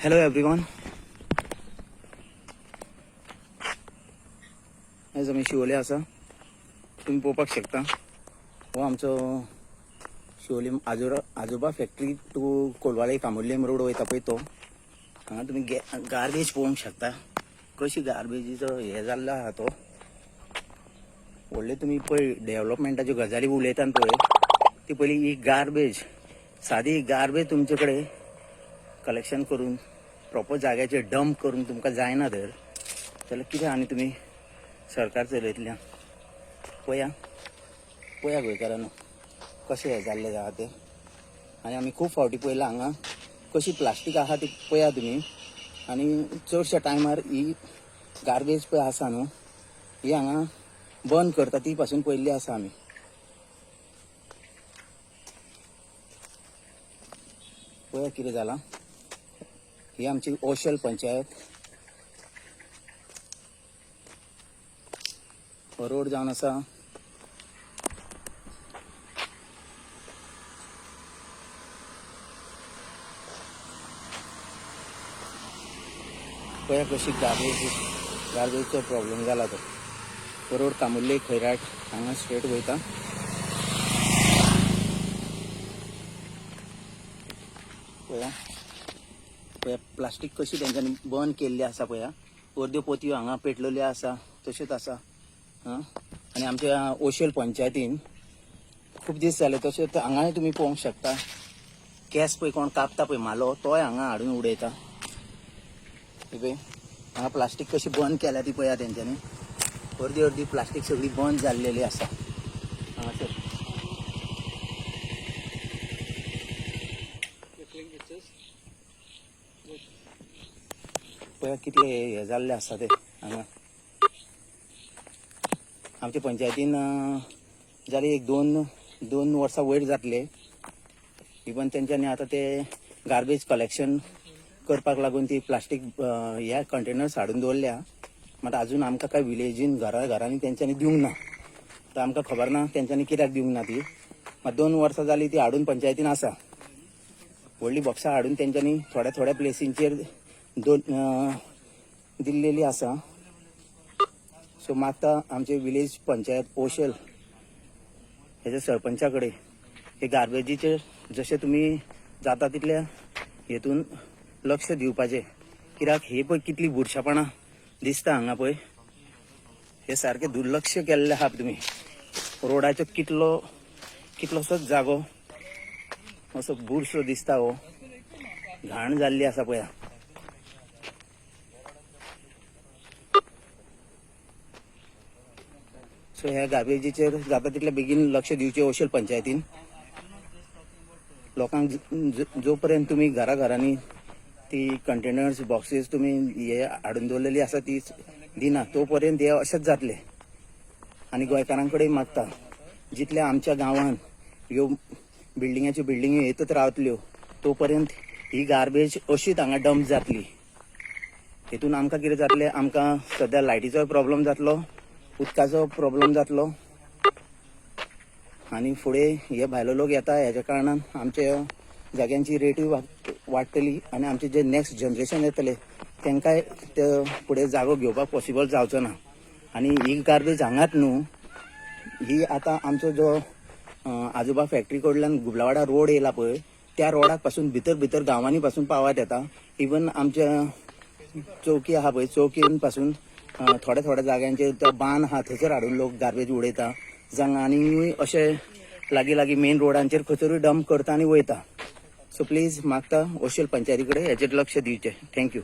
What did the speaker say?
Hello everyone, आयज आमी शिवोले आसा. तुमी पळोवपाक शकता, हो आमचो शिवोले आजोबा फॅक्टरी टू कोलवाळे कामुर्लेम रोड वयता पळय तो. हांगा तुमी गार्बेज पळोवंक शकता, कशी गार्बेजीचो हे जाल्लो आहा तो. व्हडले तुमी पळय डेव्हलपमेंटाच्यो गजाली उलयता पळय, ती पयली ही गार्बेज, सादी गार्बेज तुमचे कडेन कलेक्शन करून प्रॉपर जाग्याचेर डंप करून तुमकां जायना तर जाल्यार कितें आनी तुमी सरकार चलयतल्या? पळया पळया गोंयकारांनो, कशें हें जाल्लें आहा तें. आनी आमी खूब फावटी पळयलां हांगा कशी प्लास्टीक आहा ती, पळया तुमी. आनी चडश्या टायमार ही गार्बेज पळय आसा न्हू, ही हांगा बंद करता ती पासून पळयल्ली आसा आमी. पळया कितें जालां. ही आमची ओशल पंचायत हो रोड जावन आसा. पळया कशी गार्बेजचो प्रॉब्लेम जाला तो. हो रोड कामुर्ले खैराट हांगा स्ट्रेट वयता. पळया पळया, प्लास्टीक कशी तेंच्यांनी बंद केल्ली आसा पळया. अर्द्यो पोतयो हांगा पेटलेल्यो आसा, तश्योच आसा. आं, आनी आमच्या ओशेल पंचायतीन खूब दीस जाले तशेंच हांगाय तुमी पळोवंक शकता, केंस पळय कोण कापता पळय म्हालो, तोय हांगा हाडून उडयता. ही पळय हांगा प्लास्टीक कशी बंद केल्या ती पळया. तेंच्यांनी अर्दी अर्दी प्लास्टीक सगळी बंद जाल्लेली आसा हांगासर. The clean pictures. Good. पळया कितले हे जाल्ले आसा ते हांगा. आमच्या पंचायतीन जाली एक दोन दोन वर्सां वयर जातले. इवन तेंच्यांनी आतां ते गार्बेज कलेक्शन करपाक लागून ती प्लास्टीक ह्या कंटेनर्स हाडून दवरल्या, मात अजून आमकां काय विलेजीन घरा घरांनी तेंच्यांनी दिवंक ना. तर आमकां खबर ना तेंच्यांनी कित्याक दिवंक ना ती. मात 2 वर्सां जाली ती हाडून पंचायतीन आसा. व्हडली बॉक्सां हाडून तेंच्यांनी थोड्या थोड्या प्लेसींचेर दोन दिल्लेली आसा. सो मागता आमचे विलेज पंचायत ओशेल हेच्या सरपंचा कडेन, हे गार्बेजीचेर जशें तुमी जाता तितल्या हेतून लक्ष दिवपाचें. कित्याक हे पळय कितली बुरशेपणां दिसता हांगा पळय. हे सारकें दुर्लक्ष केल्लें आहा तुमी. रोडाचो कितलो कितलोसोच जागो असो बुरसो दिसता हो, घाण जाल्ली आसा पळया. सो ह्या गार्बेजीचेर जाता तितले बेगीन लक्ष दिवचें ओशेल पंचायतीन. लोकांक जो पर्यंत तुमी घरा घरांनी ती कंटेनर्स बॉक्सीस तुमी हे हाडून दवरलेली आसा ती दिना, तो पर्यंत हे अशेंच जातले. आनी गोंयकारां कडेन मागता, जितले आमच्या गांवान ह्यो बिल्डिंगाच्यो बिल्डिंग्यो येतच रावतल्यो, तो पर्यंत ही गार्बेज अशीच हांगा डंप जातली. हितून आमकां कितें जातलें? आमकां सद्या लायटीचोय प्रॉब्लम जातलो, उदकाचो प्रॉब्लम जातलो आनी फुडें हे भायलो लोक येता हेच्या कारणान आमच्या जाग्यांची रेटूय वाडटली आनी आमचे जे नेक्स्ट जनरेशन येतले तांकांय ते फुडें जागो घेवपाक पॉसिबल जावचो ना. आनी ही गार्बेज हांगाच न्हू, ही आतां आमचो जो आजोबा फॅक्टरी कडल्यान गुबलावाडा रोड येयला पळय, त्या रोडाक पासून भितर भितर गांवांनी पासून पावत येता. इवन आमच्या चौकी आहा पळय, चौकीन पासून थोड्या थोड्या जाग्यांचेर तो बांद आहा थंयसर हाडून लोक गार्बेज उडयता. जांगा आनी अशे लागीं लागीं मेन रोडांचेर खंयसरूय डंप करता आनी वयता. सो प्लीज मागता ओशेल पंचायती कडेन हेचेर लक्ष दिवचें. Thank you.